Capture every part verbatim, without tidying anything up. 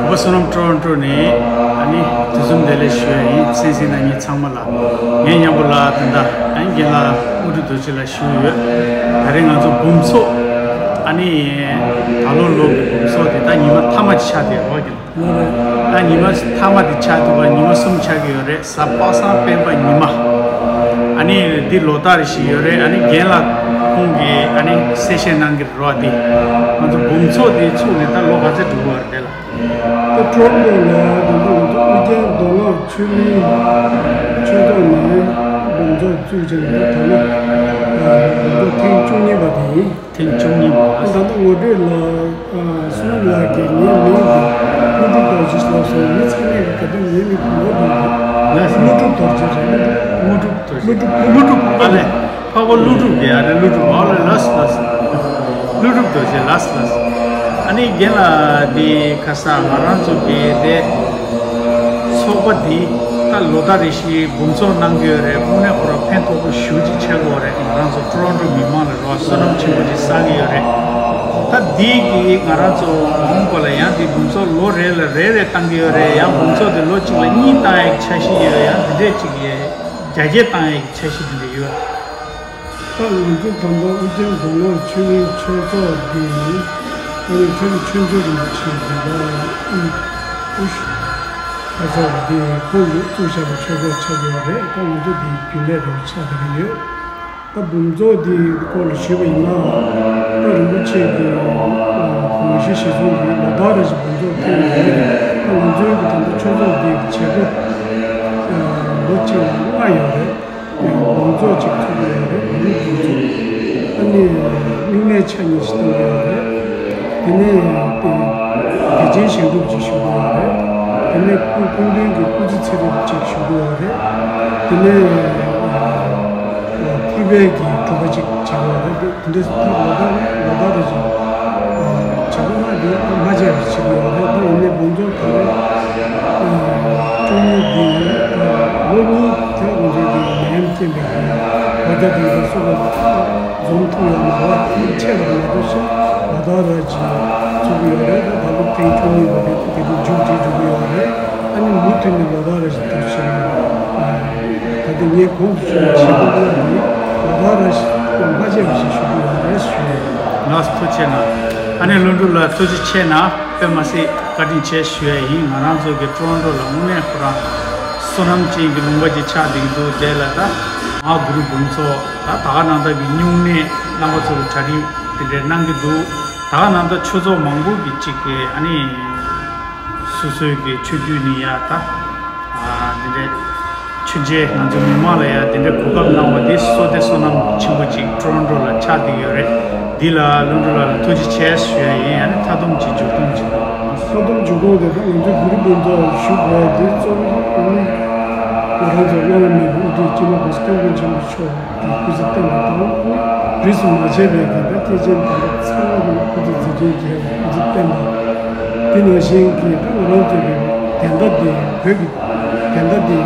བསོད་ནམས་ཊོ་རོན་ཊོ་ནས་ཨ་ནི་དུས་གསུམ་བདེ་ལེགས་ཞུ་ཡ་ཡིན། གསན་གཟིགས་གནང་མཁན་ཚང་མ་ལ། ངའི་མཉམ་པོ་ལ་ད་ལྟ་ཨ་ནི་རྒན་ལགས་དངོས་གྲུབ་རྡོ་རྗེ་ལགས་བཞུགས་ཡོད། ད་རེས་ང་ཚོ་འབུམ་ཚོགས་ཨ་ནི་ད་ལོ་ལོ་གི་འབུམ་ཚོགས་དེ་ད་ཉི་མ་མཐའ་མ་ཆགས་བསྡད་ཡོད་རེད། ད་ཉི་མ་མཐའ་མ་དེ་ཆགས་འདུག་ག་ཉི་མ་གསུམ་ཆགས་ཀྱི་ཡོད་རེད། གཟའ་པ་སངས་སྤེན་པ་ཉི་མ། ཨ་ནི་འདི་ལོ་ལྟར་རེ་བཞིན་ཡོད་རེད། ཨ་ནི་རྒན་ལགས་ཁོང་གིས་ཨ་ནི་གསལ་བཤད་གནང་གི་རེད་བ། འདི་ང་ཚོ་འབུམ་ཚོགས་འདི་ཚུགས་ནས་ད་ལོ་ག་ཚོད་འགྲོ་གི་ཡོད་རེད་དེ་ལ། ད་ཊོ་རོན་ཊོ་ལ་ད་ལྟ་ང་ཚོ་ཨོ་རྒྱན་མདོ་སྔགས་ཆོས་གླིང་ཆོས་ཐོག་ནས་འབུམ་ཚོགས་བཙུགས་བྱས་ནས་ད་ལོ་འབུམ་ཚོགས་ཐེངས་བཅུ་གཉིས་པ་དེ་ཡིན། ཐེངས་བཅུ་གཉིས་པ། ད་ལྟ་ངོ་སྤྲོད་ལ་བསོད་ནམས་ལགས་ཀྱིས་ངའི་མིང་འདི་ཀླུ་སྒྲུབ་རྡོ་རྗེ་ལབ་སོང་། མི་ཚང་མས་ཀྱིས་ག་དུས་ངའི་མིང་ངོ་སྤྲོད་འདུག་ཀླུ་སྒྲུབ་རྡོ་རྗེ་རེད། ཀླུ་སྒྲུབ། དངོས་གྲུབ། དངོས་གྲུབ། ཨ་ལས། འཕགས་པ་ཀླུ་སྒྲུབ་ཀྱི་ཨ་རེ་ཀླུ་སྒྲུབ། ཨ་ལས་ལགས་ལགས། ཀླུ་སྒྲུབ་རྡོ་རྗེ་ལགས་ལགས། ཨ་ནི་རྒན་ལགས་འདི་ཁ་སང་ང་རང་ཚོ་གི་དེ་ཚོགས་པ་འདི་ད་ལོ་ལྟར་རེ་བཞིན་འབུམ་ཚོགས་གནང་གི་ཡོད་རེད། དངོས་གནས་ཁོ་རང་ཕན་ཐོགས་པོ་ཞེ་པོ་ཅིག་ཆགས་ཀྱི་ཡོད་རེད། ང་རང་ཚོ་ཊོ་རོན་ཊོ་མི་མང་ལ་རོགས་བསོད་ནམས་ཆེན་པོ་ཅིག་བསགས་ཀྱི་ཡོད་རེད། ད་འདི་གི་ང་རང་ཚོ་མ་འོངས་པ་ལ་ཡང་འདི་འབུམ་ཚོགས་ལོ་རེ་ལ་རེ་རེ་བཏང་གི་ཡོད་རེད། ཡང་འབུམ་ཚོགས་དེ་ལོ་གཅིག་ལ་གཉིས་བཏང་ཡག་འཆར་གཞི་ཡོད། ཡང་འདི་འདྲས་ཅིག་ཡས་རྒྱ་སྐྱེད་བཏང་ཡག་འཆར་གཞི་འདི་འདྲ་ཡོད། ད་ང་ཚོ་ད་ལྟ་ཨོ་རྒྱན་མདོ་སྔགས་ཆོས་གླིང་ཆོས་ཚོགས་འདི་ཨ་ནི་ཁྲ་རི་ཆོས་འབྱོར་རིན་པོ་ཆེ་འདི་ལ་ཨ་ནི་ཨུ་ཤ་ཚོགས་འདི་ཁོང་གིས་བཙུགས་བཞག་པའི་ཆོས་ཚོགས་ཆགས་ཀྱི་ཡོད་རེད། ད་ང་ཚོ་འདི་རྒྱུན་ལས་རུ་ཆགས་བསྡད་ཀྱི་ཡོད། ད་འབུམ་ཚོགས་འདིའི་སྐོར་ལ་ཞུས་པ་ཡིན་ན། ད་རིན་པོ་ཆེ་གི་དགོངས་གཞི་གཞིར་བཟུང་གིས་ལོ་ལྟར་རེ་བཞིན་འབུམ་ཚོགས་ཐེངས་རེ་རེ། ད་ང་ཚོའི་གི་ད་ལྟ་ཆོས་ཚོགས་འདིའི་བྱེད་སྒོ་ལོ་གཅིག་ལ་ལྔ་ཡོད་རེད། འབུམ་ཚོགས་གཅིག་ཚུགས་ཀྱི་ཡོད་རེད། འབུམ་ཚོགས། ཨ་ནི་དམིགས་མེད་ཕྱག་གཉིས་ཤིག་བཏང་གི་ཡོད་རེད། དེ་ནས་དེ་བདེ་ཆེན་ཞིང་སྒྲུབ་ཅིག་ཞུ་གི་ཡོད་རེད། དེ་ནས་སྐུ་སྐུ་མདུན་གྱི་སྐུ་ཚེ་ཚེ་རིང་ཅིག་ཞུ་གི་ཡོད་རེད། དེ་ནས་ཐུབ་པའི་གི་སྒྲུབ་པ་ཅིག་བྱེད་ཀྱི་ཡོད་རེད། དེ་འདྲ་ལོ་ལྟར་ལོ་ལྟར་རེ་བཞིན་བྱེད་སྒོ་ལྔ་འདི་མ་བརྗེད་པར་བྱེད་ཀྱི་ཡོད་རེད། ད་ཡིན་ནའི་འབུམ་ཚོགས་ད་རེས་བཅུ་གཉིས་འདི་ལོ་གཉིས་དེ་ང་ཚོའི་གི་ནད་ཡམས་རྐྱེན་པས་གི་བོད་རྒྱ་དང་འདྲ་སོགས་ལ་འཛོམས་ཐུབ་ཡོད་མ་རེད། ཆེ་བ་མ་གཏོགས་ཤིག་ལོ་ལྟར་རེ་བཞིན་ཚུགས་ཀྱི་ཡོད་རེད། ད་ད་ལོ་ཐེངས་བཅུ་གཉིས་པ་དེ་དེ་རིང་མཇུག་སྒྲིལ་འགྲོ་གི་ཡོད་རེད། ཨ་ནི་མུ་མཐུད་ནས་ལོ་ལྟར་རེ་བཞིན་འདུག་ཞེས། ད་ལྟ་ངས་གོང་དུ་ཞུས་པའི་བྱེད་སྒོ་ལྔ་འདི་ལོ་ལྟར་རེ་བཞིན་མ་བརྗེད་པ་ཞིག་ཞུ་གི་ཡོད་རེད་ཞུ། ལགས་སོ། ཐུགས་རྗེ་གནང་། ཨ་ནི་ལྷུན་གྲུབ་ལགས་ཐུགས་རྗེ་ཆེ་གནང་། དཔེ་མ་སྲིད་བཀའ་དྲིན་ཆེ་ཞུ་ཡ་ཡིན། ང་རང་ཚོ་གི་ཊོ་རོན་ཊོ་ལ་དངོས་གནས་ཁོ་རང་བསོད་ནམས་ཅན་གྱི་ལུང་པ་ཅིག་ཆགས་བསྡད་ཀྱི་འདུག་དེ་ལ་ད་མ་གུ་རུ་འབུམ་ཚོགས་ད་ད་ག་ནང་ལྟར་གྱི་སྨྱུང་གནས་རྣམ་པ་ཚོ་གི་གྲ་སྒྲིག་དེ་འདྲ་གནང་གི་འདུག་ད་ག་ནང་ལྟར་ཆོས་ཚོགས་མང་པོ་གི་ཅིག་གི་ཨ་ནི་སོ་སོའི་གི་ཆོས་བརྒྱུད་ནས་ཡ་ད་ཨ་འདི་འདྲའི་མཆོད་མཇལ་ང་ཚོ་མི་མང་ལ་ཡ་འདི་འདྲའི་གོ་སྐབས་གནང་བ་འདི་བསོད་བདེ་བསོད་ནམས་ཆེན་པོ་ཅིག་ཊོ་རོན་ཊོ་ལ་ཆགས་བསྡད་ཡོད་རེད། འདི་ལ་ལྷུན་གྲུབ་ལགས་ལ་ཐུགས་རྗེ་ཆེ་ཞུ་ཡ་ཡིན། ཡ་ནི་མཐའ་སྡོམ་གྱི་མཇུག་སྡོམ་གྱི། མཐའ་སྡོམ་མཇུག་སྡོམ་དེ་ད་ང་ཚོའི་གུ་རུ་འབུམ་ཚོགས་ཞུ་དགོས་འདི་གཙོ་བོ་ནི་ང་རང་ཚོ་བླ་ན་མེད་པའི་དབུ་ཁྲིད་སྤྱི་ནོར་༸གོང་ས་༸སྐྱབས་མགོན་ཆེན་པོ་མཆོག་གི་སྐུ་ཚེ་བརྟན་པ་དང་། རིས་སུ་མ་ཆད་པའི་གི་ད་ཐེག་ཆེན་དམ་པ་ཚང་མ་གི་སྐུ་ཚེ་མཛད་འཕྲིན་རྒྱས་པའི་སྐུ་ཚེ་བརྟན་པ། དེ་ནང་བཞིན་གྱི་ད་ང་རང་ཚོའི་གི་བདེན་མཐའ་འདི་བོད་ཀྱི་བདེན་མཐའ་འདི་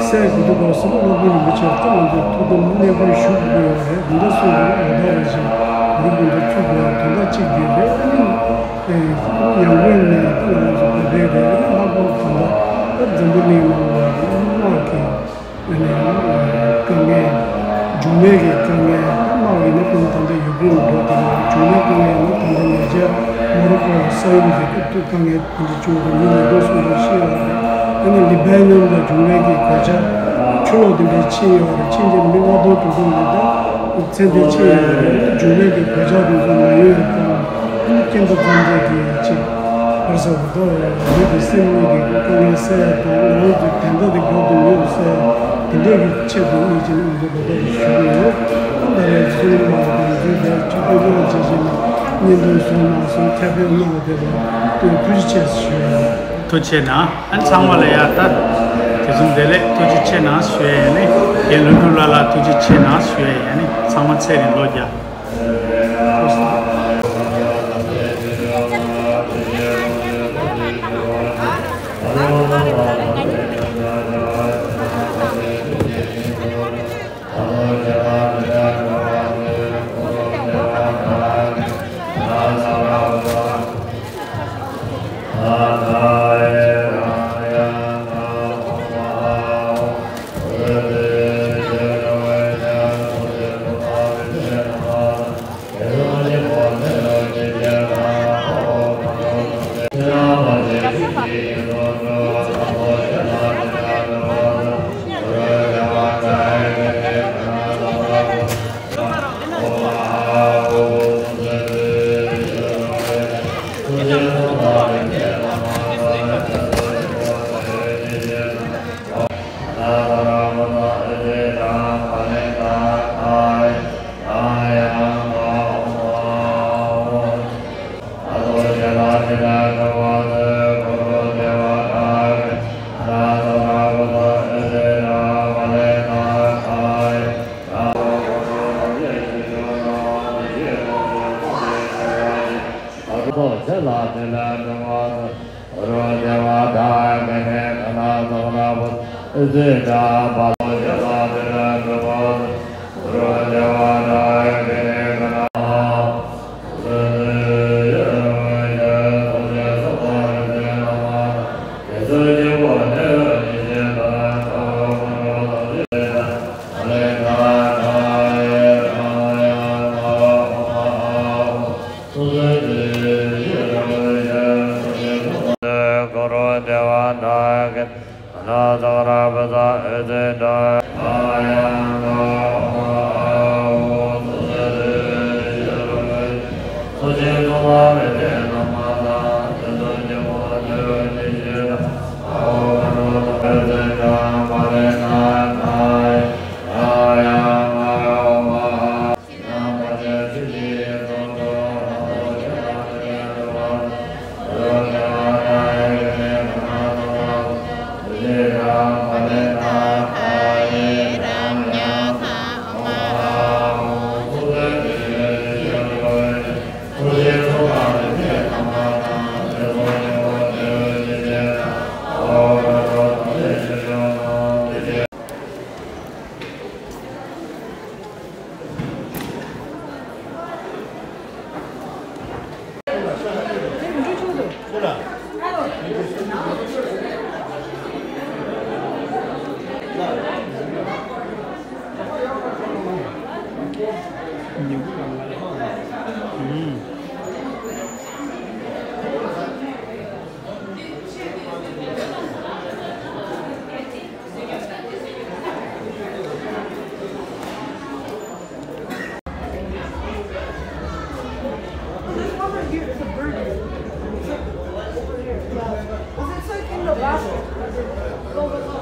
གསལ་དགོས་འདུག་གོ་སྲིད་པ་སློབ་དཔོན་རིན་པོ་ཆེ་ད་ང་ཚོའི་ཐུགས་དམ་གནས་སྐུ་ཞུ་དགོས་ཡོད་རེད། འདི་འདྲ་སོང་ཙང་ལོ་ལྟར་རེ་བཞིན་གུ་རུ་འབུམ་ཚོགས་ཚུགས་དགོས་ཡ་དོན་དག་གཅིག་འདི་རེད། ཨ་ནི་ཡང་སྒོས་ནས་ད་ང་ཚོ་བོད་པའི་རེད། ཨ་ནི་ལྷག་པར་དུ་ད་ད་འཛམ་བུ་གླིང་ནང་ལ་དམག་གི་ཨ་ནི་དཀའ་ངལ། འབྱུང་བའི་གི་དཀའ་ངལ། དམག་ཡིན་ན་ཕུན་ད་ལྟ་ཡུ་ཀེ་རེན་འགྲོ་དེ་ལ་འབྱུང་བའི་དཀའ་ངལ་ཡིན་ན་ད་ལྟ་ཉེ་ཆར་མོ་རོ་ཀོ་ལ་ས་ཡོམ་གྱི་དཀའ་ངལ་དེ་འདྲ་བྱུང་བ་མི་ཉིས་སྟོང་སུམ་སྟོང་ཤི་ཡོད་རེད། ཨ་ནི་ལི་བྷེ་ནོན་ལ་འབྱུང་བའི་གི་གོད་ཆག་ཆུ་ལོག་དེ་འདྲ་ཕྱིན་ཡོད་རེད། ཕྱིན་རྗེས་མི་ལྔ་སྟོང་དྲུག་སྟོང་ལ་ད་ཚེ་འདས་ཕྱིན་ཡོད་རེད། འབྱུང་བའི་གི་གོད་ཆག་དེ་ཚོ་མ་ཡོང་ཡ་དང་། ཨ་ནི་སྐྱེ་འགྲོ་ཐམས་ཅད་ཀྱི་ཅིག་བར་ས་བ་ད་ལུས་དང་སེམས་གཉིས་ཀྱི་དཀའ་ངལ་སེལ་ཡ་དང་། ང་རང་ཚོའི་བདེན་མཐའ་དེ་མགྱོགས་དུ་མྱུར་དུ་སེལ་ཡ་དེ་འདྲས་ཀྱི་ཆེད་དུ་དམིགས་བྱས་ནས་ང་ཚོ་ལོ་ལྟར་རེ་ཞུ་གི་ཡོད། ཨ་ད་རེས་བསོད་ནམས་ལགས་དང་ཚོའི་དེ་ཆུ་ཚོད་ལྔ་བྱས་བྱས་ནས་བརྙན་ཐུང་བཟོ་གནང་སོང་། ཁྱབ་སྤེལ་གནང་བ་དེ་ལ་ཐུགས་རྗེ་ཆེ་ཞུ་ཡ་ཡིན། ཐུགས་རྗེ་གནང་། ཨ་ནི་ཚང་མ་ལ་ཡ་ད་དེ་ཚོ་བདེ་ལེགས་ཐུགས་རྗེ་ཆེ་གནང་ཞུ་ཡ་ཡིན། རྒན་ལྷུན་གྲུབ་ལགས་ལ་ཐུགས་རྗེ་ཆེ་གནང་ཞུ་ཡ་ཡིན། ཨ་ནི་ཚང་མ་ཚེ་རིང་ལོ་བརྒྱ། This one right here is a burger. It's like over here. Yeah. It's like in the basket. Go, go, go.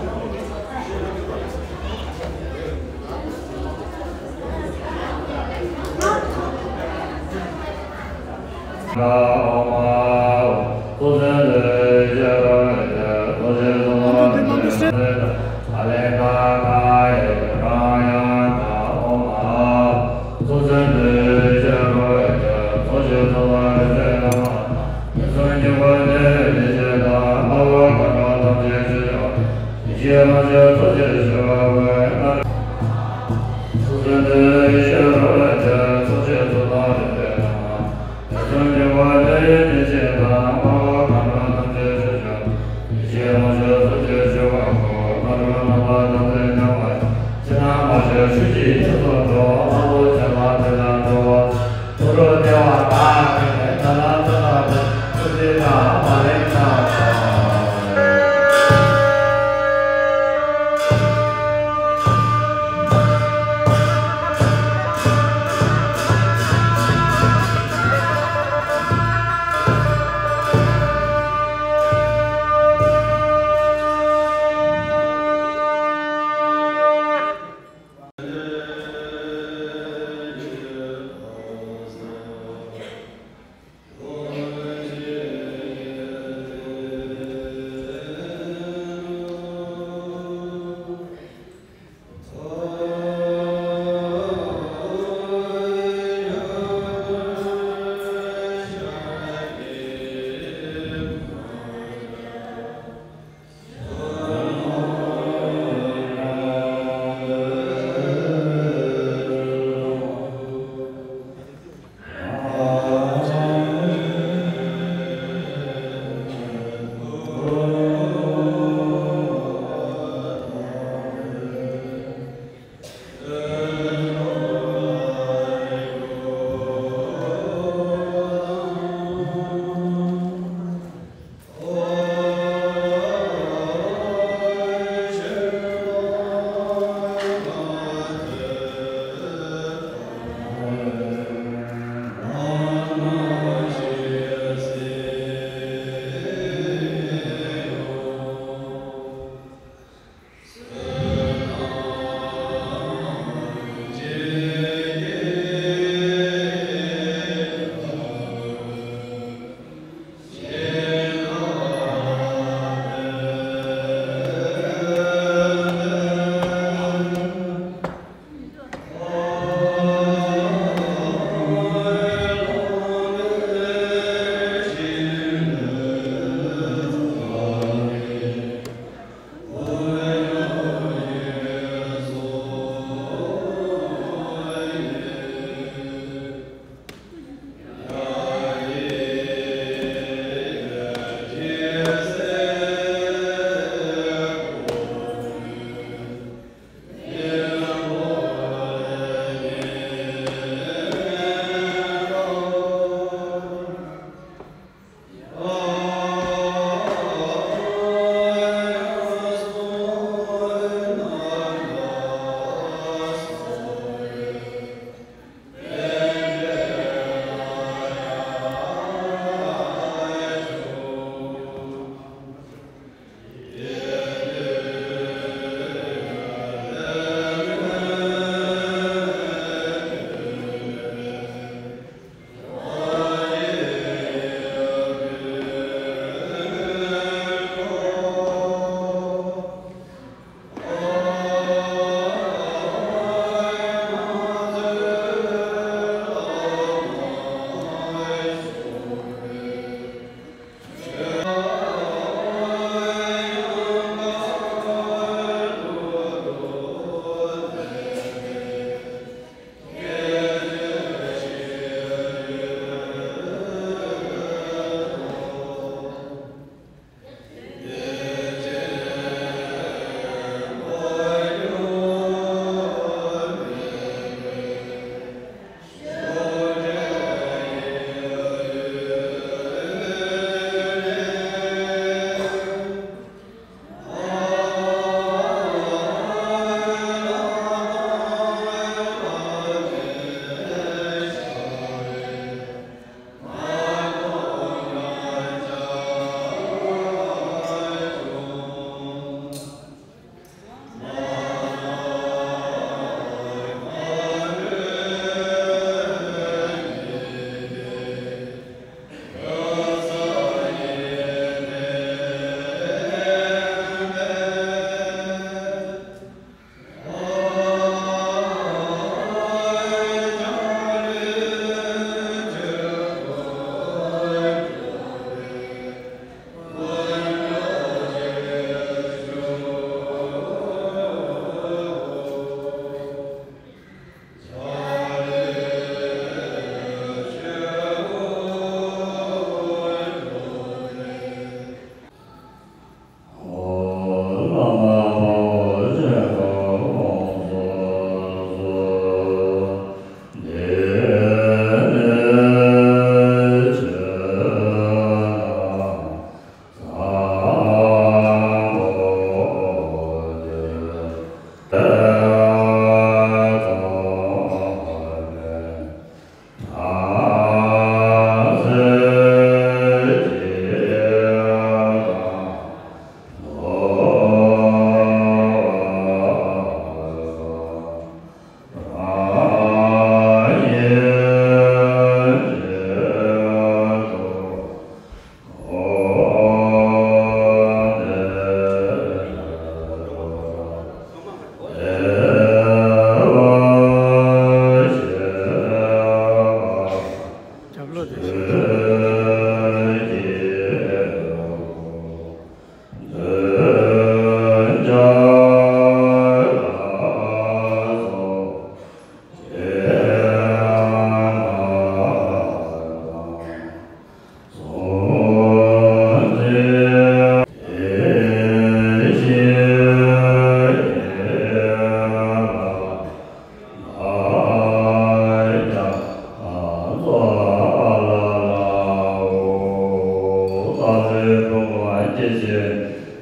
ཕུང་པོ་སྐྱེ་མཆེད་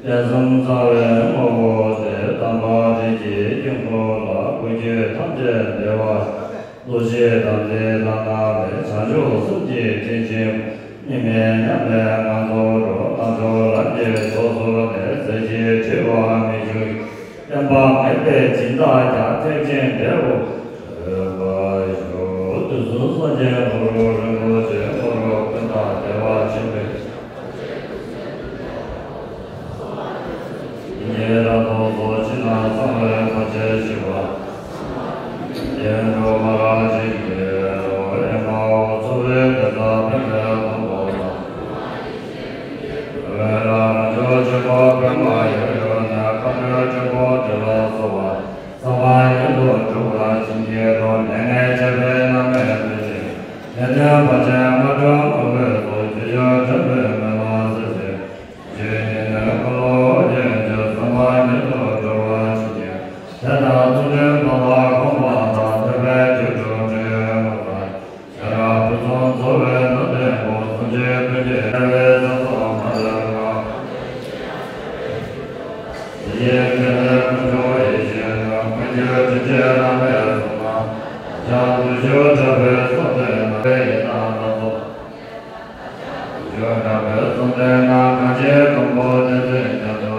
ལས་གསུམ་ཚང་བའི་དངོས་པོ་དེ། དམ་པ་རིགས་ཀྱི་དཀྱིལ་འཁོར་ལ། སྐུ་རྒྱུད་ཐམས་ཅད་བདེ་བར། བློ་ཆོས་དམ་ཚིག་བླ་ན་མེད། བྱང་ཆུབ་གསུམ་གྱི་དྲིན་ཅན། གཉིས་མེད་མཉམ་མེད་ངང་དུ་འགྲོ། རྣལ་འབྱོར་ལམ་གྱི་ཕྱོགས་སུ་གནས། ཟིལ་གྱིས་གྲིབ་པ་མི་འཇུག་བརྟན་པ་མེད་པའི་སྦྱིན་བདག་ཀྱང་། ཐེག་ཆེན་འབྲས་བུ་ཐོབ་པར་ཤོག་དུས་གསུམ་སངས་རྒྱས་འཁོར་ལོ་རིན་པོ་ཆེ། འཁོར་ལོ་ཀུན་བདག་བདེ་བ་ཆེན་པོའི། ཉེ་རབས་རྡོ་སོགས་ཕྱི་ནང་གསང་བའི་གོ་ཆས་ཞིག་པ། ཡེ་འགྲོ་མ་ར་ཅིག་གི་ཨེ་མའོ་ཚོ་བའི་དེ་དག་ཕན་པའི་མཐོང་པོ་དང་། བེ་ར་མ་འཇོག་ཆེན་པོ་པདྨ་ཡུལ་ཡུལ་ནས། མཁའ་འགྲོའི་སྤྲིན་ཕུང་དྲི་ལ་བསིལ་བ། བསམ་པ་ཉིད་དུ་འགྲུབ་པར་བྱིན་གྱིས་རློབས། ལས་ངན་བྱས་པའི་རྣམ་སྨིན་ལུས་ཅན། ལས་དོན་བར་ཆད་མ་གྲོལ་མུན་པའི་ཚོགས། ཁྱེད་ཡོད་དྲན་པས་མི་ལང་ཟེར་ཞིང་། ཇི་སྙེད་ནས་འཁོར་ལོ་རྒྱས་བྱེད། བསམ་པ་ཉིད་དུ་གྲོལ་བར་བྱིན་གྱིས། དེ་དག་ཐུགས་མཐུན་པ་ལ་གོམས་པ་དང་། ཐོས་པས་རྒྱུད་དྲུག་འདྲིལ་བ་དང་། ཤེས་རབ་ཕུན་སུམ་ཚོགས་པའི་ནུས་ལྡན་པོ། སངས་རྒྱས་ཀུན་གྱི་རྩ་བའི་ས་ཐོབ་མ་ལུས་པ། ཡེ་ཤེས་ཀུན་འབྱུང་ཡེ་ཤེས་ཀུན། ཀུན་གྱི་དྲིན་ཅན་བླ་མའི་གསུང་ལ། བདག་ཅག་ཐུགས་ཆོས་དྲག་པོས་གསོལ་འདེབས་ན། ཡི་དམ་ལ་སོགས། ཐུགས་ཆོས་དྲག་པོས་གསོལ་འདེབས་ན། གངས་ཅན་ཀུན་འཁོར་བསྟན་འཛིན་རྒྱ་མཚོ།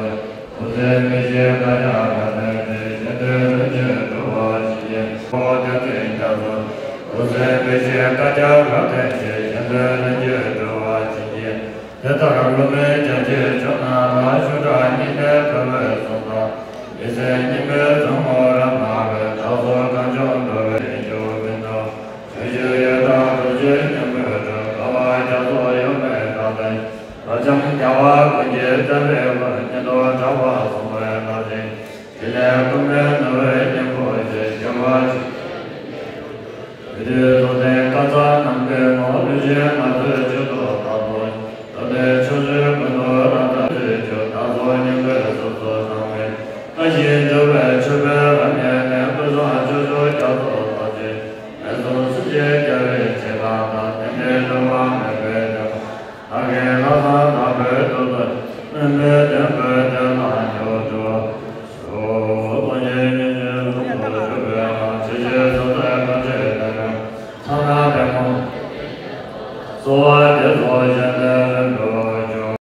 འོད་གསལ་མི་ཤིགས་བཀའ་རྒྱ་གར་ལྡན་ཏེ། གཞན་དོན་ལྷུན་གྱིས་གྲུབ་པར་བྱིན་གྱིས། འཁོར་བསྟན་འཛིན་རྒྱ་མཚོ། འོད་གསལ་མི་ཤིགས་བཀའ་རྒྱ་གར་ལྡན་ཏེ། གཞན་དོན་ལྷུན་གྱིས་གྲུབ་པར་བྱིན་གྱིས། དེ་ལྟར་བསླུ་མེད་རྒྱ་ཆེར་བྱོན་ན་ལ། ཤུགས་དྲག་སྙིང་ནས་དགའ་བའི་གསུང་དང་། མི་ཟད་སྙིགས་མའི་ཟབ་མོ་རབ་སྨྲ་བའི། བདག་སོགས་གངས་ལྗོངས་འགྲོ་བའི་རྒྱུ་མི་འདོད། ཆོས་ཀྱི་ཡོན་བདག་རྡོ་རྗེ་སྙིང་པོའི་དྲུང་། དགའ་བ་རྒྱ་མཚོ་གཡོ་མེད་དགའ་ལྡན། རབ་འབྱམས་རྒྱལ་བ་ཀུན་གྱི་རྩ་བའི་དབུས། སྙན་དུ་གྲགས་པ་གསུང་བའི་བདག་ཅིང་། ཕྲིན་ལས་ཀུན་ཕན་ནུས་པའི་སྙིང་པོ་ཆེ། རྒྱལ་བ་ཆེ། བདུད་འདུལ་རྫོགས་ལྡན་བཀའ་སྩལ་ནམ་མཁའི་ངོགས། ལུས་ཅན་ང་ཚོའི་མཆོད་གཏོར་བདག་ཏུ། འགྲོ་དོན་ཕྱོགས་བཅུའི་ཀུན་ཏུ་རབ་བརྟན་ཞིང་། བདག་སོགས་སྙིང་པོའི་གཟུགས་སུ་སྣང་བའི། བཀའ་བཞིན་སྒྲུབ་པའི་མཆོད་པའི་རབ་བརྙེས་ནས། ཀུན་བཟང་སྤྱོད་མཆོག་རྒྱ་མཚོ་ལྟ་ཅི། ངན་སོང་སེམས་ཅན་རྒྱལ་བའི་བྱིན་རླབས་དང་། རྟེན་འབྲེལ་བསླུ་བ་མེད་པའི་བདེ་བ། བདག་གི་ལྷག་བསམ་དག་པའི་ཐོག་ཏུ། སྨོན་པའི་དོན་ཀུན་དེ་ལ་མྱུར་འགྲུབ་ཤོག་སངས་རྒྱས་ཉིད་ཀྱི་གཟུགས་སུ་གྱུར་པའི་ལྷ། ཇི་ཞིག་སུ་འཚོ་གང་ཞིག་དེར་སྐྱེ། ཐ་ན་དེ་མོ་གསོལ་བ་འདེབས་སོ་གཞན་དོན་ལྷུན་གྲུབ་འགྱུར།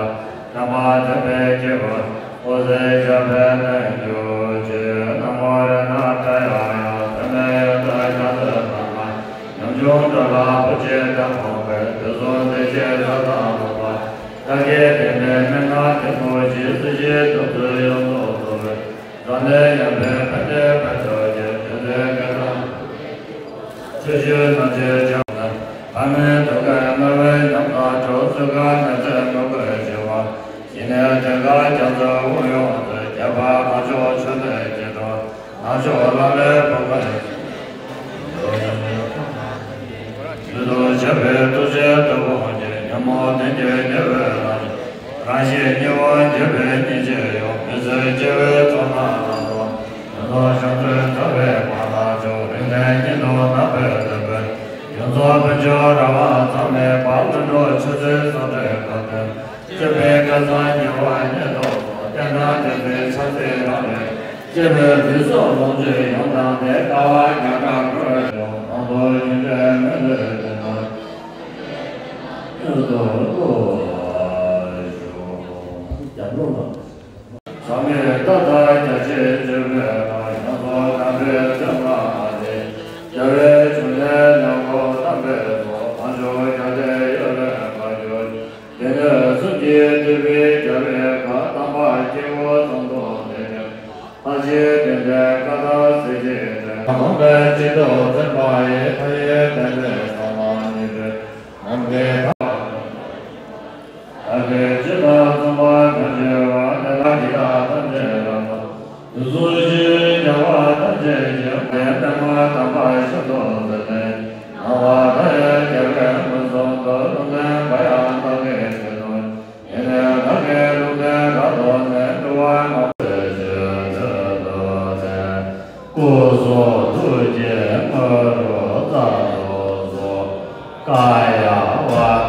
དམ་པ་དམ་པའི་དཀྱིལ་འཁོར་འོད་གསལ་ཤར་བའི་དོན་གྱུར་ཅིག་སྣང་ངོར་རེ་ན་བཀྲ་ཡང་ཡང་། ཟད་མེད་ཡོན་ཏན་རྒྱ་མཚོའི་ནང་ན། ཉམ་ཆུང་འགྲོ་ལ་བུ་གཅིག་དང་མོ་བས། དུས་གསུམ་བདེ་གཤེགས་ས་དང་ལྷུང་བ། བདག་གི་བསྟན་པའི་མན་ངག་ལྡེམ་པོ་ཆེ། སྲིད་ཞིའི་གདུག་རྩུབ་ཡོངས་སུ་རྫོགས་པའི། རང་ལས་ཡངས་པའི་ཕན་བདེའི་དཔལ་མཆོག་རྒྱས། དེ་ཚེ་སྐལ་བཟང་ཆོས་སྐྱོང་རྣམས་ཀྱི་ཕྱག་ན། ཕ་མའི་དུས་ཀའི་དམའ་བའི་ཉམས་དང་འགྲོགས། གསོས་ཀ་ནད་མཚོན་མི་དགོས་འཆི་བ། ཞི་གནས་དེ་ཀ་རྒྱ་མཚོའི་དབུགས་ཡོད་ཚད། རྒྱས་པར་གང་བྱུང་ཆུ་ནས་སྐྱེལ་དོ། ནག་ཕྱོགས་ལ་ལས་བུ་མོའི། མྱུར་དུ་བྱེད་པའི་ཐུགས་རྗེའི་མཐུ་དཔུང་གིས། ཉོན་མོངས་གདོན་གྱིས་བརྒྱན་པའི་ལམ། རང་བཞིན་ཉེ་བར་འགྱུར་བའི་སྙིང་རྗེ་ཡོད། མི་བཟོད་སྐྱེ་བོའི་ཚོགས་རྣམས་ལ་སོགས། ཡོངས་རྫོགས་བྱང་ཆུབ་ཐར་པའི་བར་ལ་འཇུག་རིང་ནས་ཉིད་དུ་བརྣག་པའི་དོན་ཀུན། ཡོངས་རྫོགས་དཔལ་མཆོག་རང་དབང་ཚད་མེད་པ། ལྷུན་གྲུབ་ཆོས་ཚུལ་སངས་རྒྱས་ཀུན་ལྡན། སྤྱོད་པའི་སྐལ་བཟང་ཉེ་བར་རྙེད་དོ་ཚོགས། རྟེན་དང་རྟེན་འབྲེལ་ཆ་ཚིག་རང་ལས། སྐྱེས་བུའི་ལུས་སྲོག་ལོངས་སྤྱོད་ཡོངས་བཏང་སྟེ། དཀའ་བ་རྒྱ་གར་འཁོར་བའི་ནང་དུ་སྙིང་རྗེའི་མོས་གུས་ལྡན་པ། མྱུར་དུ་བསྐོར་བར་ཤོག་ཟབ་མོའི་བརྡ་དང་རྒྱ་ཆེར་བརྗོད་པའི་ལྷ། ཡོངས་རྫོགས་དམ་པའི་མཚན་མ་སྟེ། རྒྱལ་བའི་འབྱུང་གནས་ལེགས་པོ་བསྟན་པའི་ཚོགས། བྱང་ཆུབ་རྒྱལ་སྲས་གཡོ་ལས་འཕགས་གྱུར་ཅིག་སྡེ་སྣོད་གསུམ་གྱི་སྡེ་པའི་རྒྱལ་བའི་བཀའ། དམ་པ་སྐྱེ་བོ་ཚོགས་འདུ་འདི་ནི། ལྷ་ཆེན་དེ་འདྲའི་བཀའ་དང་གཟི་བརྗིད་ལྡན། སྟོང་པའི་སྤྱི་ཏོག་འཛིན་པ་ཡི། མཐའ་ཡས་བསྟན་པའི་ས་ལ་ཉི་ཟླའི་ནམ་མཁའི་མཐའ། བདག་གིས་ཇི་ལྟར་གསུངས་པ་གང་ཞིག་པ། དེ་ལ་འཇིགས་སྐྲག་ཐམས་ཅད་རབ་སངས། དུས་གསུམ་ཞི་བའི་རྒྱལ་བ་ཐམས་ཅད་ཀྱིས། ངའི་པདྨོ་དམ་པ་ཤིན་ཏུ་གཟིགས་ནས། སྣང་བ་མཐའ་ཡས་རྒྱལ་བའི་མངོན་སུམ་དུ། ལུང་བསྟན་འགའ་ཡང་བདག་གིས་མཛད་དུ། ཡིད་ནི་བདག་གི་ལུང་བསྟན་རབ་ཏུ་གནས། འགྲོ་བ་མང་པོའི་ཆེད་དུ་བསྟན། སྐུ་གསུང་ཐུགས་ཀྱི་དངོས་གྲུབ་བརྩམས་དུ་གསོལ། ཀཱ་ཡ་ཝཱ་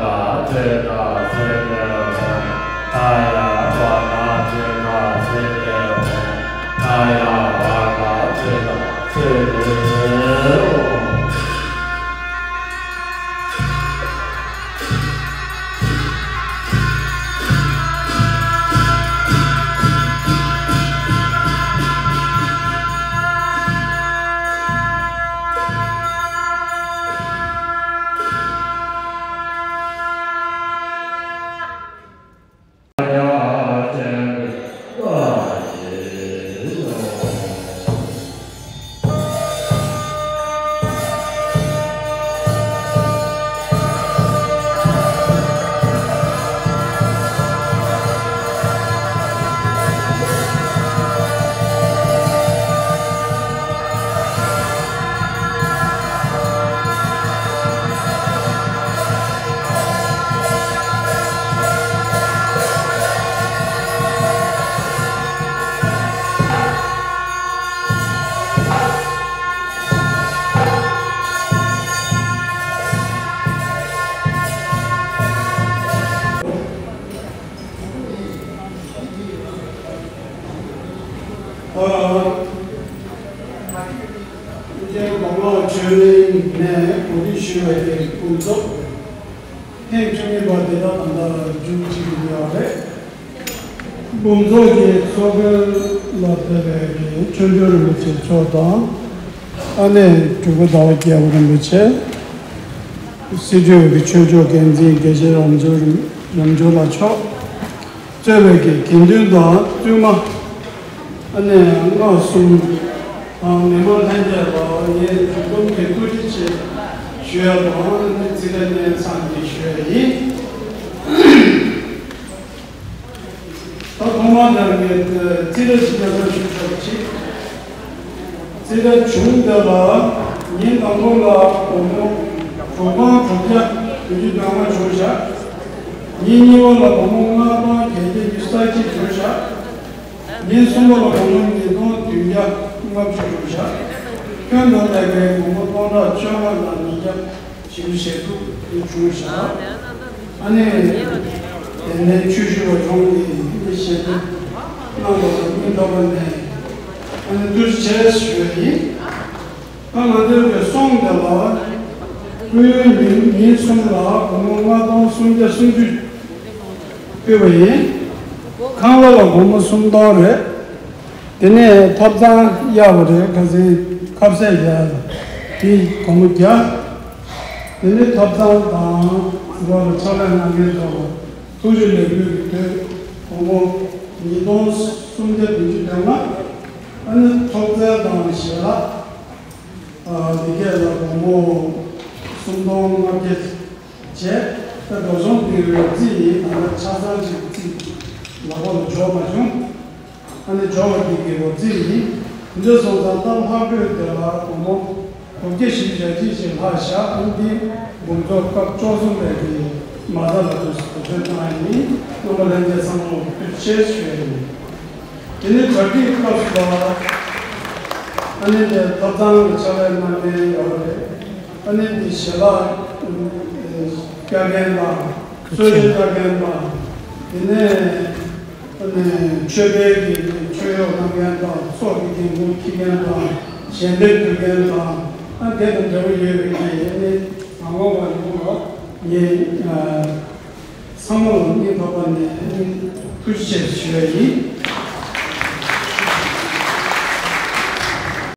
ཨ། ཨིན་ཇིའི་གོང་འོག་ཆོས་གླིང་ནས་གོ་སྒྲིག་ཞུས་པའི་སྐུ་ཚབ། ཐེངས་བཅུ་གཉིས་པ་འདི་དག་ད་ལྟ་མཇུག་བསྒྲིལ་གྱི་ཡོད་རེད། དགོངས་རྫོགས་ཀྱི་ཚོགས་མགོན་ལ་ཕེབས་པའི་ཆོས་འབྱོར་རིན་པོ་ཆེ་མཆོག་དང་། ཨ་ནེ་སྤྲུལ་སྐུ་ཟླ་བ་རྒྱལ་པོ་རིན་པོ་ཆེ། སྲིད་གྲོས་ཀྱི་ཆོས་ཕྱོགས་འགན་འཛིན་དགེ་བཤེས་རབ་འབྱོར་རིན་རབ་འབྱོར་ལགས་མཆོག་གཙོས་པའི་གི་དགེ་འདུན་དང་བཙུན་མ། ཨ་ནེ་མངའ་གསུམ་དང་མི་མང་ལྷན་རྒྱས་ལ་ངས་མཇུག་སྡོམ་གྱི་ཐུགས་རྗེ་ཆེ་ཞུ་ཡ་དང་། ཨ་ནེ་ཚིག་ཐག་སྙན་སེང་གི་ཞུ་ཡ་ཡིན། ད་ཐོག་མར་ད་ངས་རྩིས་ཁྲ་ཞིག་སྙན་སེང་ཞུ་ཆོག་ཅིག་རྩིས་ཁྲ་བྱུང་འདི་ལ། ཉིན་དང་པོ་ལ་སྒོར་མོ་དྲུག་སྟོང་དྲུག་བརྒྱ་བདུན་ཅུ་དོན་ལྔ་བྱུང་བཞག་ཉིན་གཉིས་པ་ལ་སྒོར་མོ་ལྔ་སྟོང་བརྒྱད་བརྒྱ་ཉི་ཤུ་རྩ་གཅིག་བྱུང་བཞག་ཉིན་གསུམ་པ་ལ་སྒོར་མོ་ཉིས་སྟོང་བདུན་བརྒྱ་ལྔ་བཅུ་བྱུང་བཞག་ཁྱོན་བསྡོམས་ལས་ཀའི་སྒོར་མོ་སྟོང་ཕྲག་བཅོ་ལྔ་དང་ཉིས་བརྒྱ་བཞི་བཅུ་ཞེ་དྲུག་དེ་བྱུང་བཞག་ཨ་ནེ། དེ་ནས་ཆོས་ཞུ་བ་ཡོངས་ཀྱིས་ཞལ་འདེབས་གནང་བ་ལ་སྙིང་ཐག་པ་ནས་ཨ་ནེ་ཐུགས་རྗེ་ཆེ་ཞུ་བ་ཡིན། ད་ང་ཚོའི་གི་སོང་དེ་ལ་སྐུ་ཡོན་ཉིན་ཉིན་གསུམ་ལ་སྒོར་མོ་ལྔ་སྟོང་སུམ་བརྒྱ་སུམ་ཅུ་ཕུལ་བ་ཡིན། ཁང་གླ་ལ་སྒོར་མོ་སུམ་སྟོང་རེད། དེ་ནས་ཐབ་ཚང་གཡར་བ་རེད། ཁ་སང་ཁ་ཟས་གཡར་དེ་སྒོར་མོ་བརྒྱ། དེ་ནས་ཐབ་ཚང་དང་ཟུར་པ་ལ་ཕྱག་ལས་གནང་མཁན་ཚོ་ལ་ཐུགས་རྗེ་ལེགས་འབུལ་གྱི་དོད་སྒོར་མོ་ཉིས་སྟོང་སུམ་བརྒྱ་བདུན་ཅུ་དོན་ལྔ། ཨ་ནི་ཐོག་རྩེག་དང་ཞལ་ལག་ཨ་འདི་གས་ལ་སྒོར་མོ་སུམ་སྟོང་ལྔ་བརྒྱ་བྱས། ད་སྒོ་གསུམ་གྱི་རོགས་རྩིས་ཡིན། ད་ལྟ་ཆ་ཚང་གཅིག་རྩིས་ལག་པ་ལ་འབྱོར་མ་བྱུང་། ཨ་ནི་འབྱོར་བ་འདི་གི་རོགས་རྩིས་ཡིན། འདི་སོང་ཙང་ད་ལྷག་འཕྲོས་དེ་ལ་སྒོར་མོ་དྲུག་བརྒྱ་བཞི་བཅུ་ཞེ་གཅིག་ཞིག་ལྷག་བཞག་ཨ་ནི་འདི་འབུམ་ཚོགས་སྐབས་བཅུ་གསུམ་པའི་གི་མ་རྩ་ལ་དུས་སུ་བེད་སྤྱོད་གནང་ཡ་ཡིན། རྣམ་པ་ལྷན་རྒྱས་ཚང་མ་ལ་ཐུགས་རྗེ་ཆེ་ཞུ་ཡ་ཡིན། དེ་ནས་གྲ་སྒྲིག་སྐབས་སུ་ལ་ཨ་ནི་དེ་ཐབ་ཚང་གི་ཕྱག་ལས་གནང་མཁན་ཡོད་རེད། ཨ་ནི་དེ་ཞལ་ལག་བཀྱག་མཁན་དང་གསོལ་ཇ་བཀྱག་མཁན་དང་། དེ་ནས་ཨ་ནི་མཆོད་པའི་གི་མཆོད་གཡོག་གནང་མཁན་དང་ཚོགས་ཀྱི་འགན་འཁུར་འཁྱེར་མཁན་དང་ཞལ་འདེབས་ཕུལ་མཁན་དང་། ཨ་དེ་དང་འབྲེལ་བ་ཡོད་པའི་གི་ཨ་ནི་ང་ངོ་བ་ཡོང་ལ་ངས་ཨ། ཚང་མ་ལ་སྙིང་ཐག་པ་ནས་ཐུགས་རྗེ་ཆེ་ཞུ་ཡ་ཡིན།